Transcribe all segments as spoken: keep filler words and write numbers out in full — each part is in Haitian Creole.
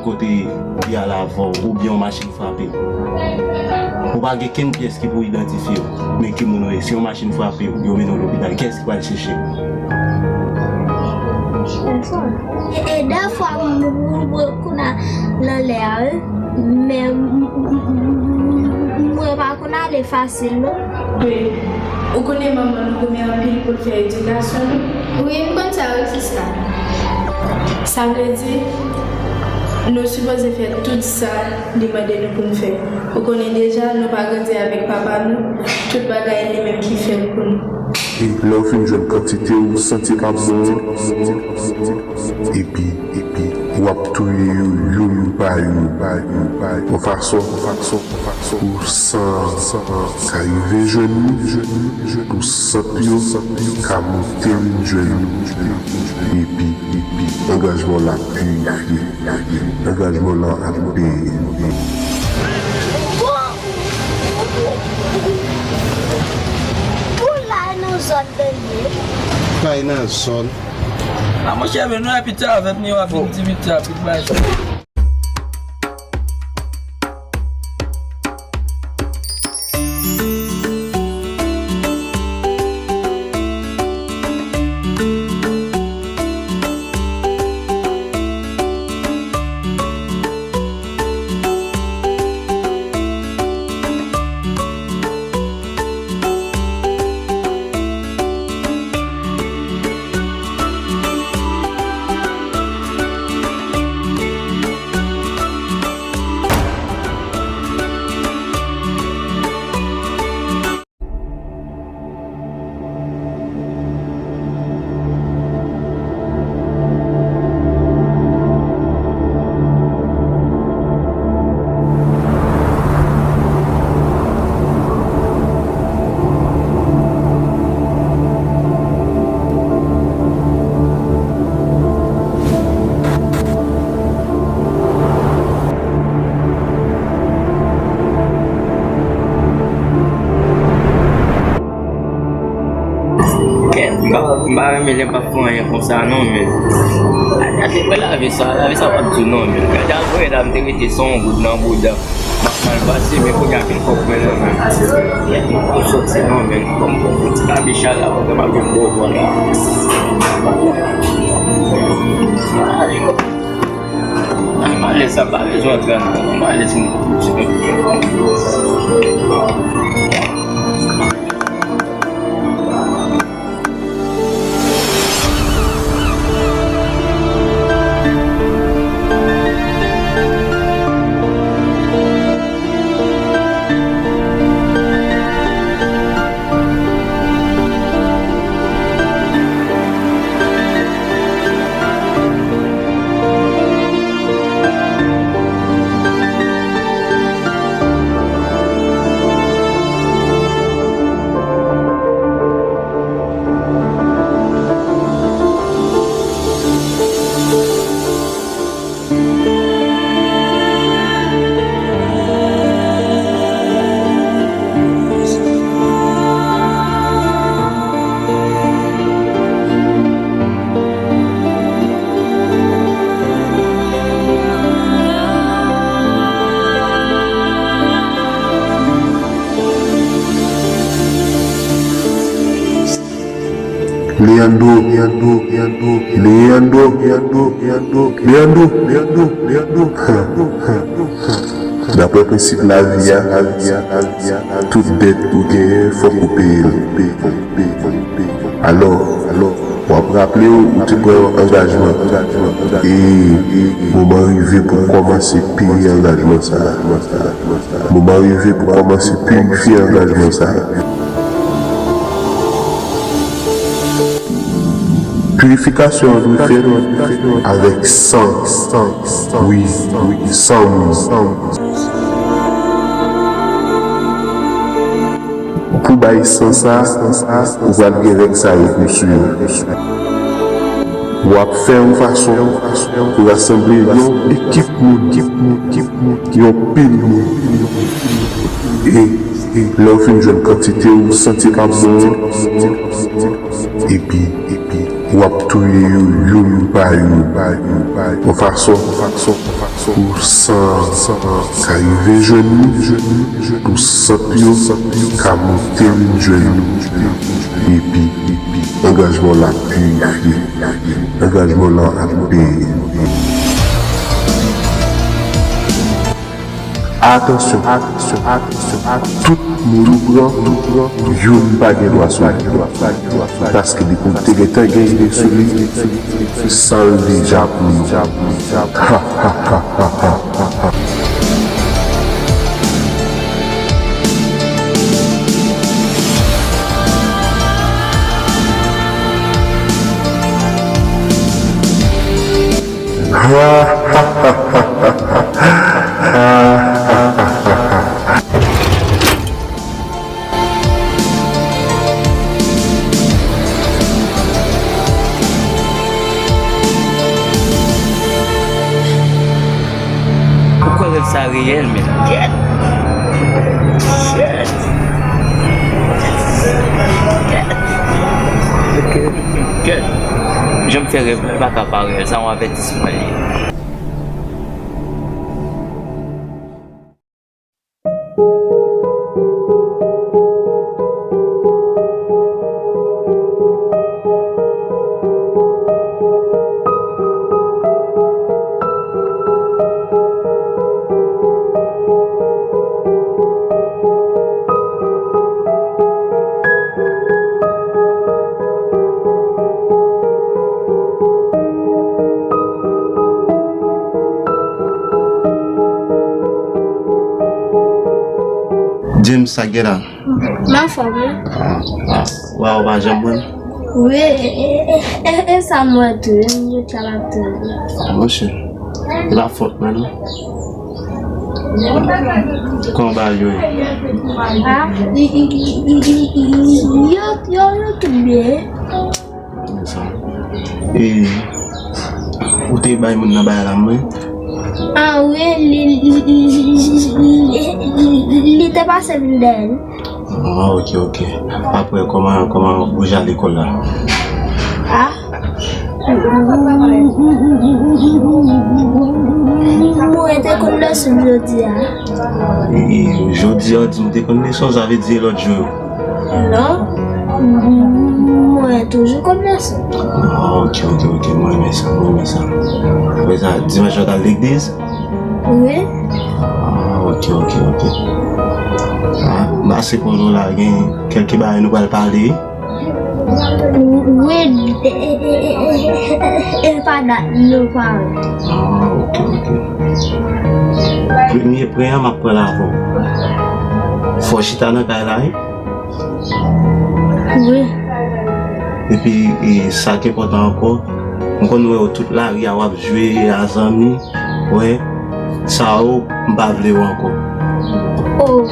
Kote li al avè w, oubyen yon machin frape w. Ou pa gen kenn pyès ki pou idantifye w. Men ki moun ou ye? Si yon machin frape w, yo mennen w lopital, kiyès ki pral chèche w? E, e dèfwa m, m, m, m konn al anlè a, wi. Men m, m, m, m, mwen pa konn ale fasil, non. Wi. Ou konnen manman nou goumen anpil pou l fè edikasyon nou? Wi, m konn sa, wi, sista. Sa vle di, nou sipoze fè tout sa li mande nou pou n fè. Ou konnen deja, nou pa grandi avèk papa nou, tout bagay li menm ki fè l pou nou. E lè w fin jwenn kantite ou santi k ap bon an, epi, epi, w ap touye yo youn pa youn, yon fason, yon fason, yon fason, pou san an ka rive jwenn nou, pou sant yo ka monte vin jwenn nou, epi, epi, angajman w la pirifye, angajman w la ap peye. Pou la nan zòn de ye. Kay nan zòn. A monchè, men nou la pita avèk nou, yo ap vin di pita, pit bay. Kèt, m pa, m pa renmen lè m p ap fè anyen konsa non, men. A, a, se vre lavi sa, lavi sa p ap di non, men. Gade alvway la, m te rete san yon goud nan bouda. M ap mal pase, men kounye a vin kòb mwen nan men. M poko sòti non, men. Kòm m poko ti kabicha la, pandan m ap vin bò bò la. Ay, malè sa pa bezwen antre anndan non, malè se yon ti pe. Leandro, Leandro, Leandro, Leandro, Leandro, Leandro, Leandro, Leandro. Daprè prensip lavi a, tout dèt ou genyen, fòk ou peye l. Alò, alò, w ap raple w, ou te pran yon angajman. E moman rive pou w kòmanse peye angajman sa a. Moman rive pou w kòmanse pirifye angajman sa a. Pirifikasyon an dwe fèt avèk san. Wi, wi, san moun. Pou bay san sa, ou pral gen règ sa yo pou swiv. W ap fè yon fason pou rasanble yon ekip moun, yon pil moun. E lè w fin jwenn kantite ou santi k ap bon an, epi, epi, W ap touye yo youn pa youn, yon fason pou san an ka rive jwenn li, pou sant yo ka monte vin jwenn li. Epi, angajman w la ap pirifye, angajman w la ap peye. Atansyon, atansyon, atansyon, atansyon. Tout moun ou pran, tout pran, youn pa gen dwa sou li. Paske depi w te gentan gen ide sou li, sa l deja pou li. Ha, ha, ha, ha, ha, ha, ha. Ou kwè rèv sa reyèl, men kèt! Kèt! Kèt! Kèt! Jan m fè rèv la, li pa ka pa reyèl, sa yon avètisman li ye. James, sa k gen la? M anfòm, wi. Ah, ah. Wa, ou pa janm pran? Wi, e, e, e, e, e sa m wè tou, e m ret la m ap tande. Ah, monchè. E pa fòt mwen, non. Kòman bagay yo ye? Ah, i, i, yo, yo, yo tout byen. Sa. E, ou te bay moun nan bagay la, mwen? Ah, wi, li, li, li te pase vin dèyè l. Ah, ok, ok. Apre, kòman, kòman ou bouje al lekòl la? Ah. Mwen te konn leson jodi a. E, e, jodi a, ou di m te konn leson, sa vle di lòt jou. Non. Mwen toujou konn leson. Ah, ok, ok, ok. Mwen renmen sa, mwen renmen sa. Apre sa, dimanch ou t al legliz? Wi. Ah, ok, ok, ok. Ah, m pase kote w la, gen kèlke bagay nou pral pale. Wi, e, e, e pa dat nou pale. Ah, ok, ok. Premye prè an, m ap pran l avè w. Fò w chita nan kay la, wi. Wi. Epi, e, sa k enpòtan ankò, m konn wè w tout lari a w ap jwe a zanmi, wè, sa yo, m pa vle w ankò. Oh,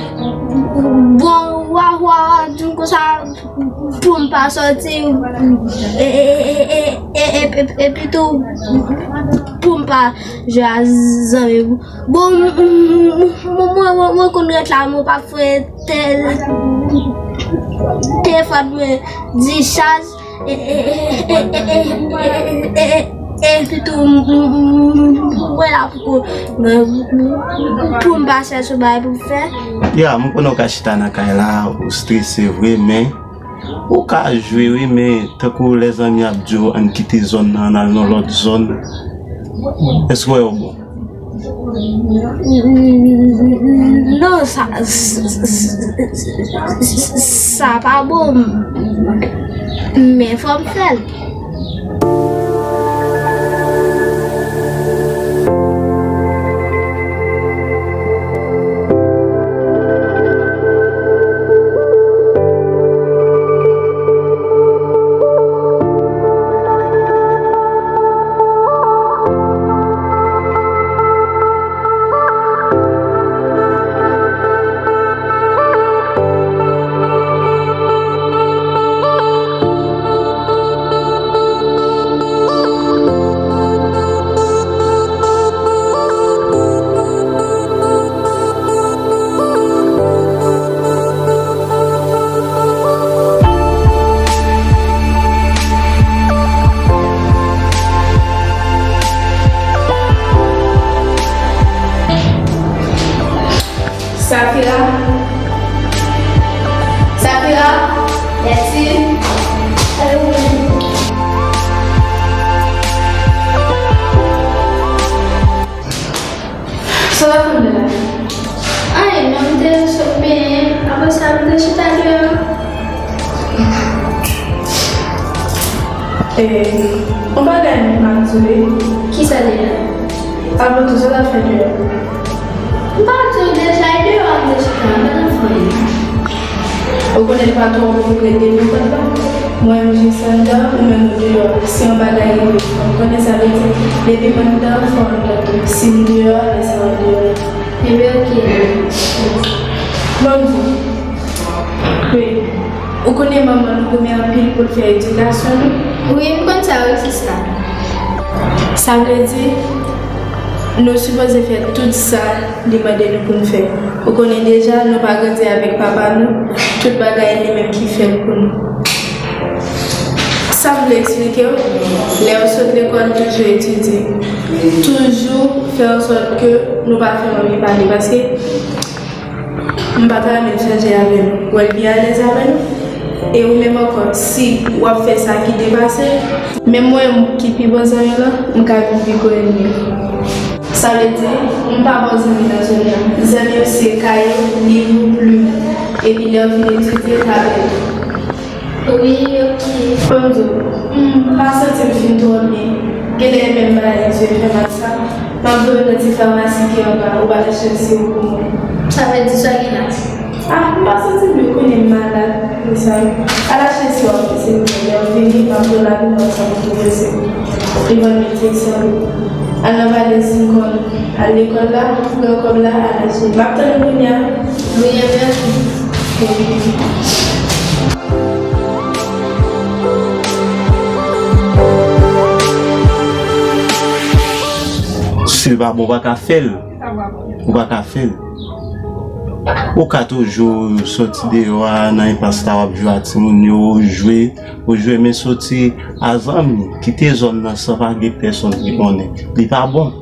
bon, wa, wa, di m konsa pou m pa sòti, e, e, epi tou, pou m pa jwe a zanmi. Bon, m, m, m, mwen, mwen, mwen konn ret la, mwen pa fè te, telefòn mwen dichaj, e, e, epi tou, m, m, m, mwen la pou, pou m pa chèche bagay pou m fè. Ya, m konnen w ka chita nan kay la, ou strese vre, men ou ka jwe, wi, men tankou lè zanmi ap di w, ann kite zòn nan, ann al nan lòt zòn, èske w wè yo bon? Non, sa, sa pa bon, men fò m fè l. Safira? Safira? Yati? Sa w ap fè anndan la? Anyen non, m te sot benyen, apre sa m te chita deyò. E, yon bagay m ap di w wi. Kisa deja? Avan tou, sa w t ap fè deyò? M pa di w deja, e deyò a m te chita, m pa t ap fè anyen. Ou konnen l pa twò bon pou rete nan kòd la. Mwen menm jis anndan, ou menm ou deyò. Si yon bagay rive, fò m konnen, sa vle di, depi m anndan, fò w anndan tou. Si m deyò, lè sa w deyò. Ebyen, oke. Bon, wi. Ou konnen manman nou renmen anpil pou l fè edikasyon nou. Wi, m konn sa, wi, sista. Sa vle di, nou sipoze fè tout sa li mande nou pou n fè. Ou konnen deja, nou pa grandi avèk papa nou, tout bagay li menm ki fè l pou nou. Sa m vle eksplike w, lè w sot lekòl, toujou etidye. Toujou fè ansòt ke nou pa fè anyen pale, paske m pa ta renmen l chanje avè nou. Ou wè l pi alèz avè nou. E ou menm ankò, si w ap fè sa ki depase, menm mwen ki pi bon zanmi w lan, m ka vin pi gwo ènmi w. Sa vle di, m pa bon zanmi nan zòn nan. Zanmi w se kaye w, liv ou, plim ou. Epi lè w fin etidye, tablèt ou. Wi, oke. Fò m di w, m pa santi m fin twò byen. Genlè e menm bagay ki dwe fè m ak sa. M ap voye w nan ti famasi ki anba, ou pa ta chèche w pou mwen. Sa vle di sa gen la? Ah, m pa santi m byen, ou konnen m malad, e sa. Al achte si w ap fè, silvouplè. Lè w vini, m ap voye w lavi nan sa pou pwofesè. Li vann medikaman. Al nan valiz m konn al lekòl la, pran kòb la, al achte. M ap tann ou kounye a. Wi, mèsi. Si l pa bon, w pa ka fè l. Ou pa ka fè l. Ou ka toujou soti deyò a nan enpas la, w ap jwe ak timoun yo, jwe, ou jwe, men soti a zanmi, kite zòn nan san pa gen pèsonn ki konnen. Li pa bon.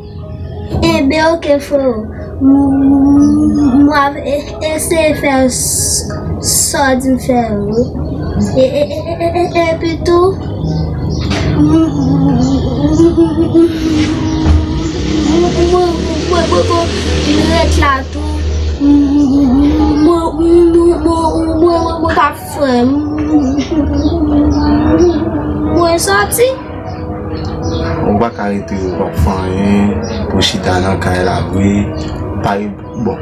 Enben, oke, freo. M, m, m ap e-, eseye fè s-, sa w di m fè yo. E, e, e, e, e, epi tou, m, mwen, mwen, mwen, mwen ret la tou. Mwen, mwen, mwen, mwen, mwen, mwen pa frè m. Mwen soti. Ou pa ka rete, ou p ap fè anyen, ou chita nan kay la vre. Pa, bon,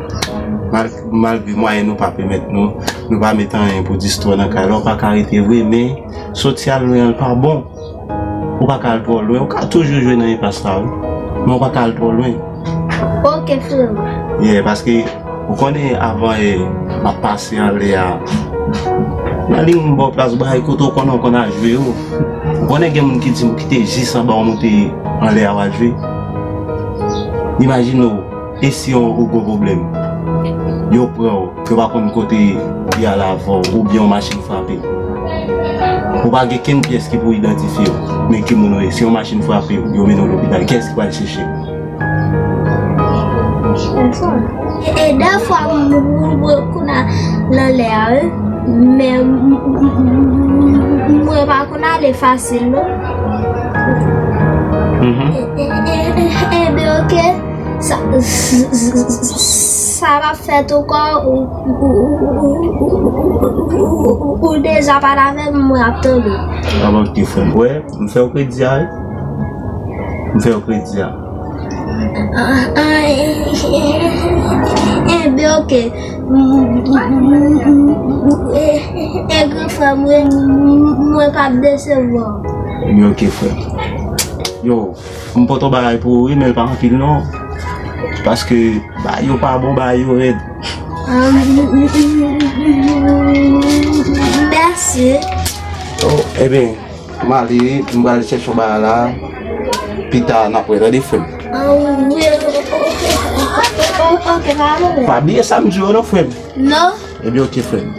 mal-, malgre mwayen nou pa pèmèt nou, nou pa met anyen pou distwa nan kay la, ou pa ka rete vre, men soti al lwen an pa bon. Ou pa ka al twò lwen, ou ka toujou jwe nan enpas la, wi. Men ou pa ka al twò lwen. Oke, frè m. Yeah, paske ou konnen avan, eh, m ap pase anlè a. Nan liy m ba w plas, ou bay kote ou konnen ou konn al jwe yo. Ou konnen gen moun ki di m kite jis anba w monte anlè a w al jwe. Imajine w, e si yon, ou gwo pwoblèm? Yo pran w, yo pa konn kote y al avè w, oubyen yon machin frape w. Ou pa gen kenn pyès ki pou idantifye w. Men ki moun ou ye? Si yon machin frape w, yo mennen w lopital, kiyès ki pral chèche w? Pèsonn. E, e dèfwa m, m, m, m konn al anlè a, wi. Men m, m, m, m, mwen pa konn ale fasil, non. Mhm. E, e, e, e, e, ben, oke. Sa, sa, sa, sa va fèt ankò, ou, ou deja pale avè m, mwen ap tande. Avan ki fè m wè, m fè w kredi a, wi. M fè w kredi a. Ah, ah, eh, eh, eh, eh, ben, oke. Eh, eh, gran frè m, mwen, mwen p ap desevwa w. Ebyen, oke, frè m. Yo, m pote yon bagay pou ou, wi, men l pa anpil, non. Paske bagay yo pa bon, bagay yo rèd. Ah, mèsi. Oh, ebyen, m ale, m pral chèche yon bagay la. Pita, n ap wè, tande, frè m. Ah, wi, oke, pa pwoblèm. Pa bliye sa m di w yo, non, frè m. Non. Ebyen, oke, frè m.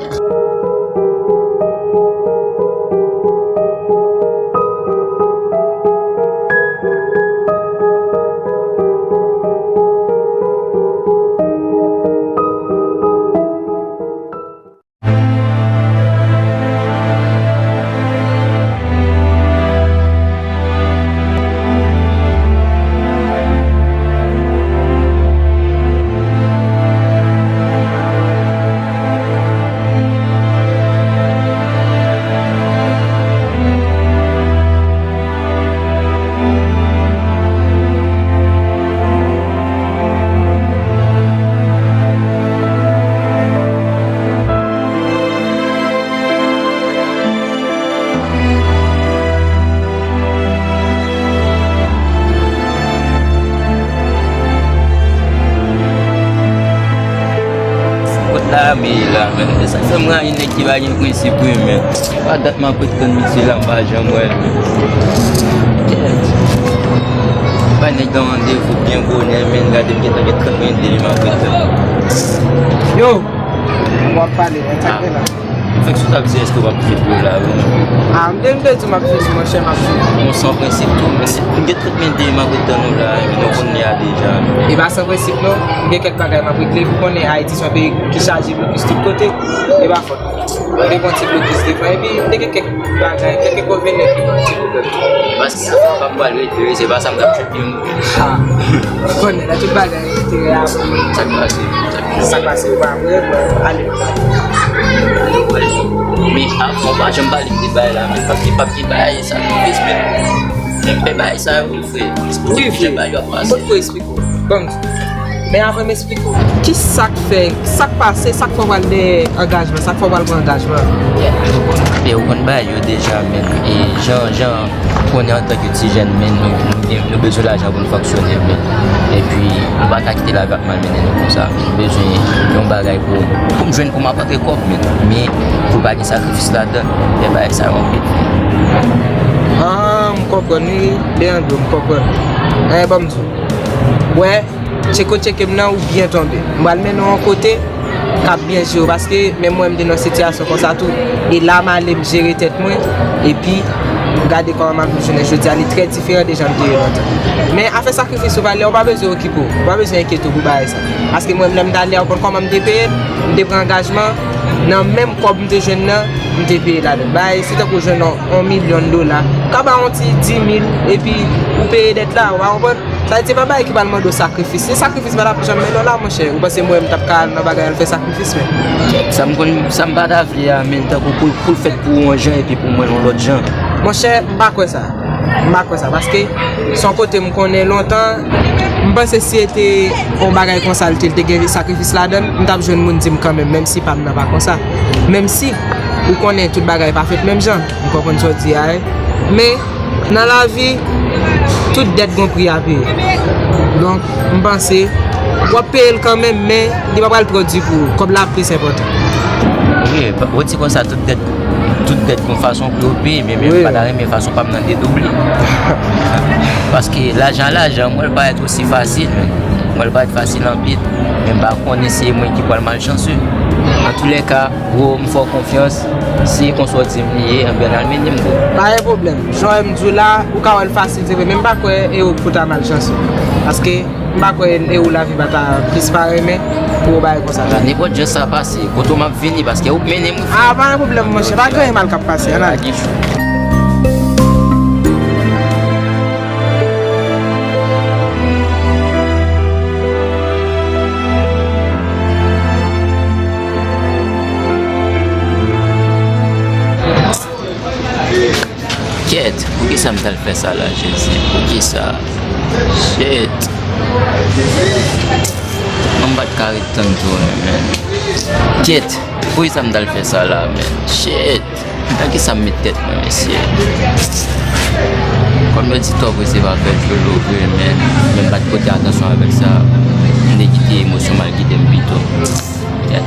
la, men. Se sa k fè m rayi nèg ki pa gen prensip, wi, men. Pa dat m ap ret tann misye la, m pa janm wè l, men. Kèt. Bay nèg nan randevou byen bonè, men. Gade m gentan gen trant minit deja m ap ret tann. Yo! W ap pale, men, sa k gen la? Fèk sou t ap di èske w ap fè dlo la, wi. Ah, m te, m te di w m ap fini, monchè, m ap fini. Bon, san prensip tou, men. M gen trant minit deja m ap ret tann ou la, men. Nou konn li a deja, men. E pa san prensip, non. M gen kèk bagay m ap regle. Ou konnen Ayiti se yon peyi ki chaje blokis tout kote. E pa fòt. Mwen te pran ti blokis devan, epi m te gen kèk bagay, kèk enkonvenyan ki pran ti pwoblèm tou. Paske sa fè m pa pral rete, se pa sa m t ap chèche, non. Ha! Ou konnen, nan tout bagay, enterè a. Sa k pase? Sa k pase? Sa k pase, ou pa vre, bon, ale. Men avan, w pa janm pale m de bagay la, men paske p ap gen bagay sa, men. M fè bagay sa yo, frè. Wi, frè. Jan bagay yo ap pase. Potko eksplike w. Bon, men avan m eksplike w, ki sa k fè, sa k pase, sa k fè w pral dèyè angajman, sa k fè w pral pran angajman? E ou konn bagay yo deja, men, e jan, jan, ou konnen antanke ti jèn, men, nou, nou, nou bezwen lajan pou n fonksyone, men. Epi, nou pa ka kite lavi ap malmennen nou konsa. Nou bezwen yon bagay pou, pou m jwenn, pou m ap antre kòb, men. Men, pou pa gen sakrifis ladan, men bagay sa yo anpil. Ah, m konprann, wi, Leandro, m konprann. Anyen, ban m di w. Wè, tcheko tcheke m nan, ou byen tonbe. M pral mennen w yon kote k ap byen jere w, paske menm mwen, m te nan sitiyasyon konsa tou. E la, m ale, m jere tèt mwen, epi m gade kòman m ap viv jounen jodi a, li trè diferan de jan m te ye lontan. Men afè sakrifis ou pale a, ou pa bezwen okipe w, ou pa bezwen enkyete w pou bagay sa. Paske mwen, lè m t ale a, ou konn kòman m te peye l? M te pran angajman, nan menm kòb m te jwenn nan, m te peye ladan. Bagay, se tankou w jwenn yon, yon milyon dola. Ka ba yon ti dis mil, epi ou peye dèt la, ou pa konprann? Sa vle di, se pa bagay ki pral mande w sakrifis. Se sakrifis pa t ap janm mennen w la, monchè. Ou panse mwen, m t ap ka al nan bagay al fè sakrifis, men? Sa m konn, sa m pa ta vle a, men, tankou pou, pou l fèt pou yon jan, epi pou mwen, yon lòt jan. Monchè, m pa kwè sa. M pa kwè sa, paske se yon kote m konnen lontan, m panse si se te yon bagay konsa l te, l te gen sakrifis ladan l, m t ap jwenn moun di m kanmenm, menm si pa m nan pa konsa. Menm si ou konnen tout bagay pa fèt menm jan, m konprann sa w di a, wi. Men, nan lavi, tout dèt gon pri a peye. Donk, m panse, w ap peye l kanmenm, men li pa pral twò di pou ou. Kòb la plis enpòtan. Wi, ou di konsa, tout dèt, tout dèt gon fason pou yo peye, men, men wi, m pa ta renmen fason pa m nan dedouble. Paske lajan, lajan, m wè l parèt osi fasil, men. M wè l parèt fasil anpil, men m pa konnen si se mwen ki pral malchanse. Antoulèka, bro, m fè w konfyans. Si konsa w di m li ye, anben n al mennen m, bro. Pa gen pwoblèm. Jan w wè m di w la, ou ka wè l fasil, se vre, men m pa kwè e ou k pou ta malchanse. Paske m pa kwè e ou lavi pa ta plis pa renmen pou yon bagay konsa. Nenpòt jan sa pase, kote w m ap vini, paske ou k mennen m, wi. Ah, pa gen pwoblèm, monchè. Pa gen anyen mal k ap pase. Ann ale. Kèt, poukisa m t al fè sa la, Jezi? Poukisa? Shit. Mwen m pa t ka ret tann tou, men. Kèt, poukisa m t al fè sa la, men? Shit. Nan kisa m met tèt mwen, mesye? Kòm yo di, tò prese pa fè dlo lo vre, men, men m pa t pote atansyon avèk sa. M te kite emosyon m al gide m pito. Kèt.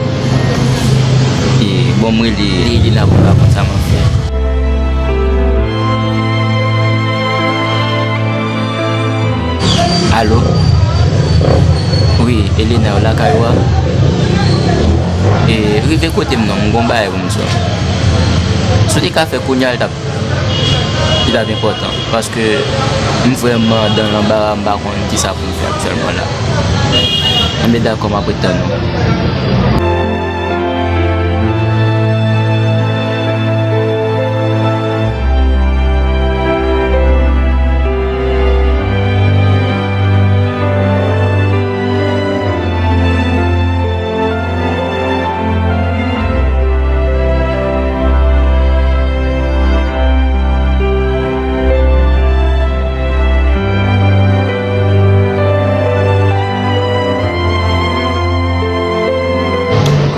E, bon, m rele, li, li la pou l rakonte sa m ap fè. Alo? Wi, Elena, w lakay ou a? E, rive kote m non, m gon bagay pou m di w. Si w te ka fè kounye a, l t ap, li t ap enpòtan, paske m vrèman dan lanbara, m pa konn kisa pou m fè aktyèlman la. Anben, dakò, m ap ret tann ou.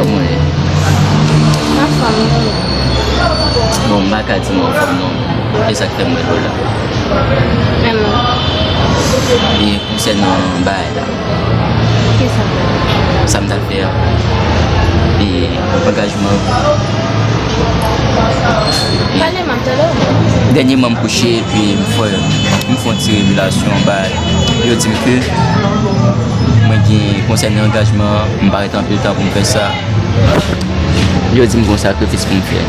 Kòman w ye? Anfòm, wi. Bon, m pa ka di m anfòm non. E sa k fè m rele w la? Men non. E konsènan bagay la. Kisa? Sa m t al fè a. E angajman. Pale, m ap tande w. Dènyèman, m kouche, epi m fè, m fè yon ti revelasyon, bay. Yo di m ke mwen gen konsènan angajman an, m pa ret anpil tan pou m fè sa. Yo di m gon sakrifis pou m fè.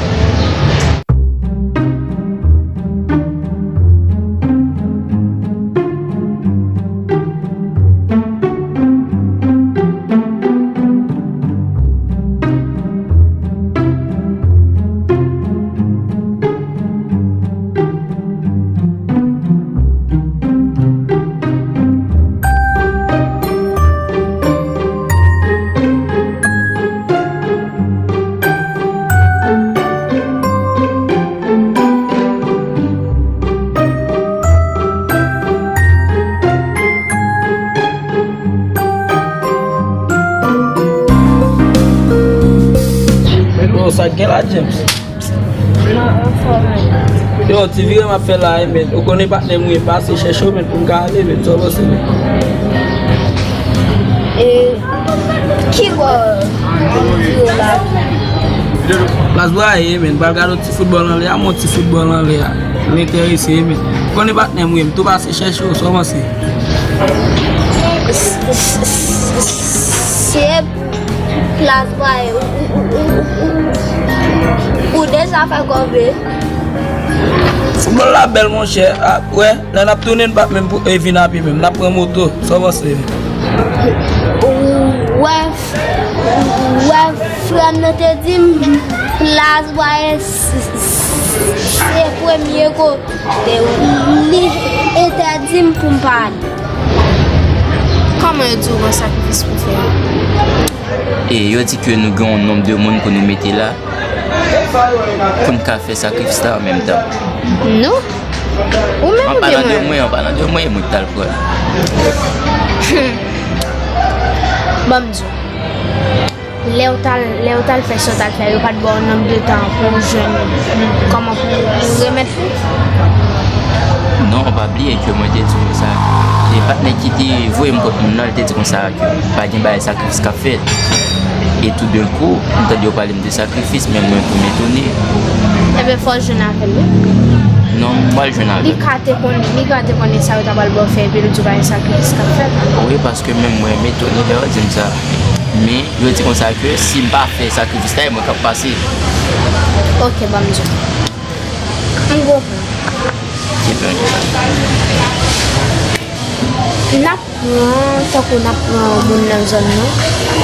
Yo, sa k gen la, James? Yo, ti vire m ap fè la, men ou konnen patnè m, wi, pase chèche w, men pou m ka ale, men sa w panse, men? E ki bò vire la? Plas Bwaye, men pral gade yon ti foutbòl anlè a, men yon ti foutbòl anlè a. M enterese, men ou konnen patnè m, wi, m tou pase chèche w, sa w panse? Se plas Bwaye, ou, ou, ou, ou, ou, ou deja fè kòve. Foutbòl la bèl, monchè. A, wè, lè n ap tounen, n p ap menm pou, e, vin a pye menm. N ap pran moto. Sa w panse? Wè, wè, frè m nan te di m, plas Bwaye, s-, s-, se premye ko-, e, li entèdi m pou m pa ale. Kòman yo di w gon sakrifis pou fè? E yo di ke nou gen yon nonb de moun pou nou mete la, pou n ka fè sakrifis la an menm tan. Nou? Ou menm oubyen mwen? An palan de mwen, an palan de mwen, e mwen ki t al pran. Ban m di w. Lè w t al, lè w t al fè sa w t al fè, yo pa t ba w nonb de tan pou w jwenn kòman pou w remèt li? Non, pa bliye ke mwen te di konsa, e patnè ki te voye m kot moun nan, li te di konsa ke pa gen bagay sakrifis k ap fèt. E toudenkou, m tande yo pale m de sakrifis, men mwen tou m etone. Ebyen, fò w jwenn avè l, wi. Non, m pral jwenn avè l. Li ka te konn, li ka te konnen sa yo ta pral ba w fè, epi l di w pa gen sakrifis k ap fèt. Wi, paske menm mwen, m etone lè yo di m sa. Men, yo di konsa ke si m pa fè sakrifis la, e mwen k ap pase. Oke, ban m di w. M konprann. Ki plan? N ap pran, tankou n ap pran yon moun nan zòn nan.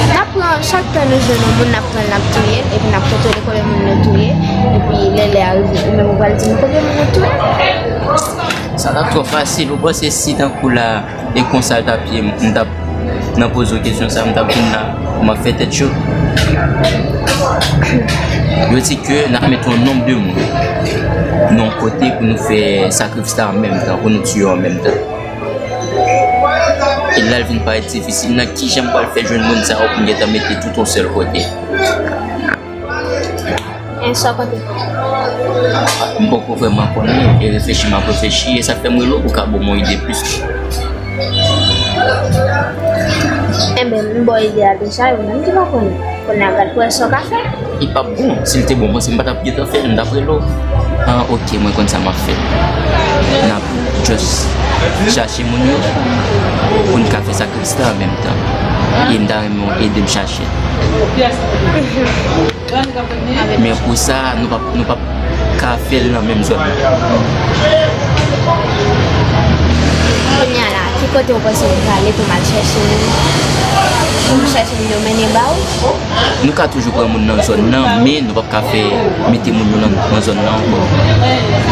N ap pran, chak tan nou jwenn yon moun, n ap pran l, n ap touye l, epi n ap kontwole konbyen moun nou touye, epi lè lè a rive, ou menm ou pral di nou konbyen moun nou touye. Sa t ap twò fasil, ou panse si tankou la, e konsa l t ap ye, m t ap nan poze w kesyon sa, m t ap vin la, m ap fè tèt cho. Yo di ke n ap met yon nonb de moun nan yon kote pou nou fè sakrifis la an menm tan, pou nou tiye yo an menm tan. E la l vin parèt difisil, nan kijan m pral fè jwenn moun sa yo pou m gentan mete tout yon sèl kote? E sa w konte fè? M poko vrèman konnen, e reflechi m ap reflechi, e sa fè m rele w pou w ka ban m yon ide plis. Enben, m ba w ide a deja, e ou menm ki pa konnen. Kounye a gad pou wè sa w ka fè. Li p ap bon. Si l te bon, mwen se m pa t ap gentan fè l, m t ap rele w. Ah, oke, mwen konn sa m ap fè. N ap just chache moun yo pou n ka fè sakrifis la an menm tan. E m ta renmen w ede m chache. Men pou sa, nou p ap, nou p ap ka fè l nan menm zòn nan. Kounye a la, ki kote w panse m prale pou m al chèche moun? Pou m chèche moun yo mennen ba w? Nou ka toujou pran moun nan zòn nan, men nou p ap ka fè mete moun yo nan, nan zòn nan ankò.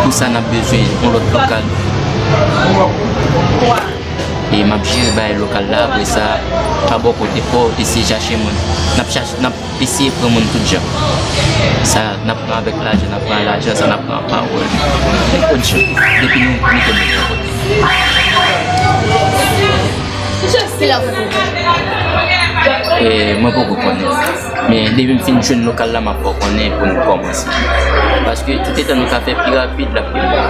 Pou sa, n ap bezwen yon lòt lokal. E m ap jere bagay lokal la, apre sa, pa bò kote pa w, eseye chache moun. N ap chache, n ap eseye pran moun tout jan. Sa n ap pran avèk lajan, n ap pran lajan, sa n ap pran an pawòl. Nenpòt jan. Depi nou mete moun yon kote. Kilè w konte vini? E, mwen poko konnen. Men depi m fin jwenn lokal la, m ap fè w konnen pou nou kòmanse. Paske toutetan nou ka fè pi rapid, l ap pi bon.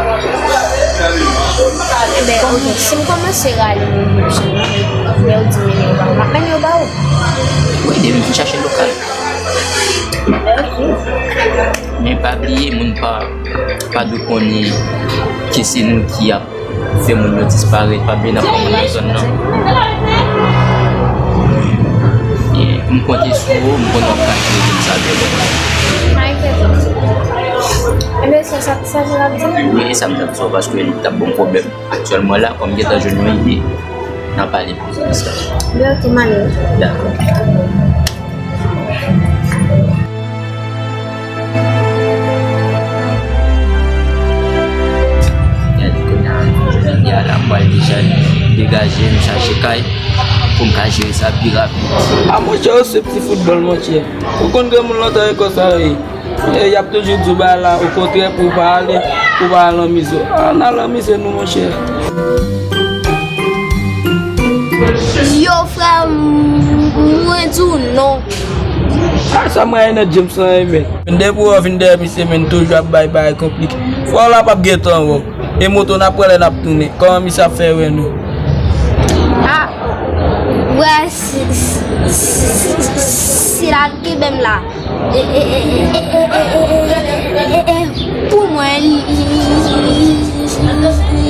Enben, oke, si m kòmanse rale moun moun sou mwen, men ou di mennen yo ba w, m ap mennen yo ba w. Wi, depi m fin chache lokal. Men pa bliye, moun pa, pa dwe konnen ke se nou ki ap fè moun yo disparèt, pa bliye n ap pran moun nan zòn nan. E m konte sou ou, m konnen w ap ka jere sa byen. Ebyen, se sa, sa se l ap di? Wi, sa m t ap di w, paske li t ap ban m pwoblèm. Aktyèlman la, kòm m gentan jwenn yon ide, n a pale plis de sa. Byen, ok, m ale. Dakò. Gade kounye a, kounye a la, m pral deja degaje m, chache kay pou m ka jere sa pi rapid. A, monchè, yo se ti foutbòl, monchè. Ou konn granmoun lontan e konsa yo ye. E, y ap toujou di w bagay la, okontrè, pou w pa ale, pou w pa al an mize. Ann al an mize nou, monchè. Yo, frè m, mwen di w non. A, sa m rayi nan James lan, e, men. Depi w vin dèyè misye, men, toujou ap bay bagay konplike. Frè w la p ap gentan wè w. E moto n ap pran lè n ap tounen. Kòman misye ap fè wè nou? A, wè, si, si, si, si, si l al kenbe m la. E, e, e, pou mwen, li,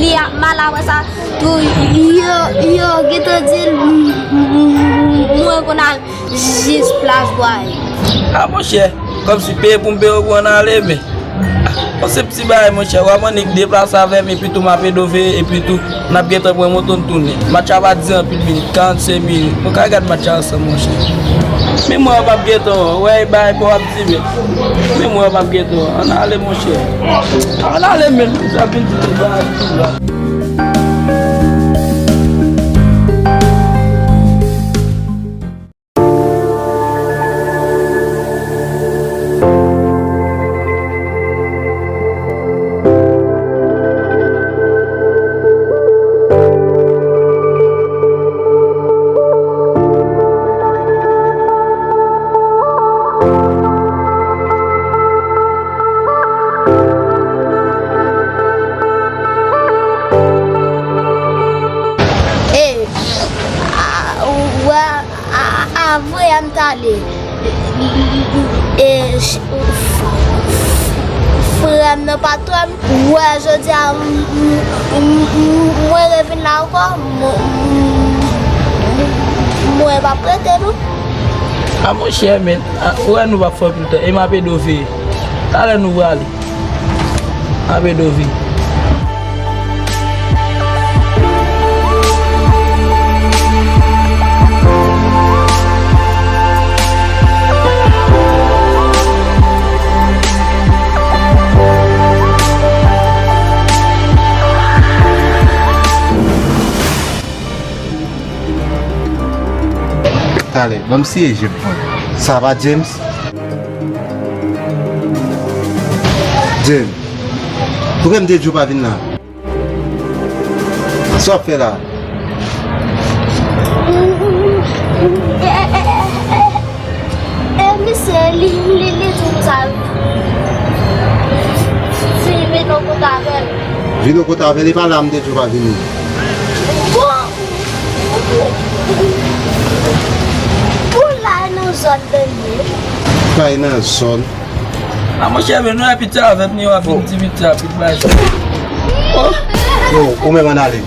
li ap mal apre sa tou. Yo, yo gentan di l, mwen konn al jis plas bwa. A, monchè, kòmsi peye pou m peye w pou ann ale, men. Bon, se ti bagay, monchè. W ap annik deplase avè m, epi tou m ap edove, epi tou n ap gentan pran moto n tounen. Match la pa dire anpil minit, karannsenk minit. Nou ka gad match la ansanm, monchè. Men mwen w ap gentan wè, w wè e bagay pa w ap di, men. Men mwen w ap gentan wè. Ann ale, monchè. Ann ale, men. Sa vin di tout bagay, tout bagay. Hey, ah, wè, a, a, avwe a m t ale. E, ch-, frè m nan pa twè m. Wè, jodi a, m, m, m, m, mwen revin la ankò. M, m, mwen p ap rete, non. A, monchè, men, a, wè nou p ap fè anpil tan. E m ap ede w veye. Talè nou prale. Ape Dovi. Talè, ban m siye je m pran. Sa va, James? James, poukisa m te di w pa vin la? Sa w ap fè la? E, e, e, e, e, misye, li, li, li di m sa. Vin, vin yon kote avè l. Vin yon kote avè l, e pa la m te di w pa vini. Bon, pou la nan zòn de li. Kay nan zòn. A monchè, men nou wè piti avèk ni w ap vin di piti a, piti bay. Oh. Yo, ou menm ann ale.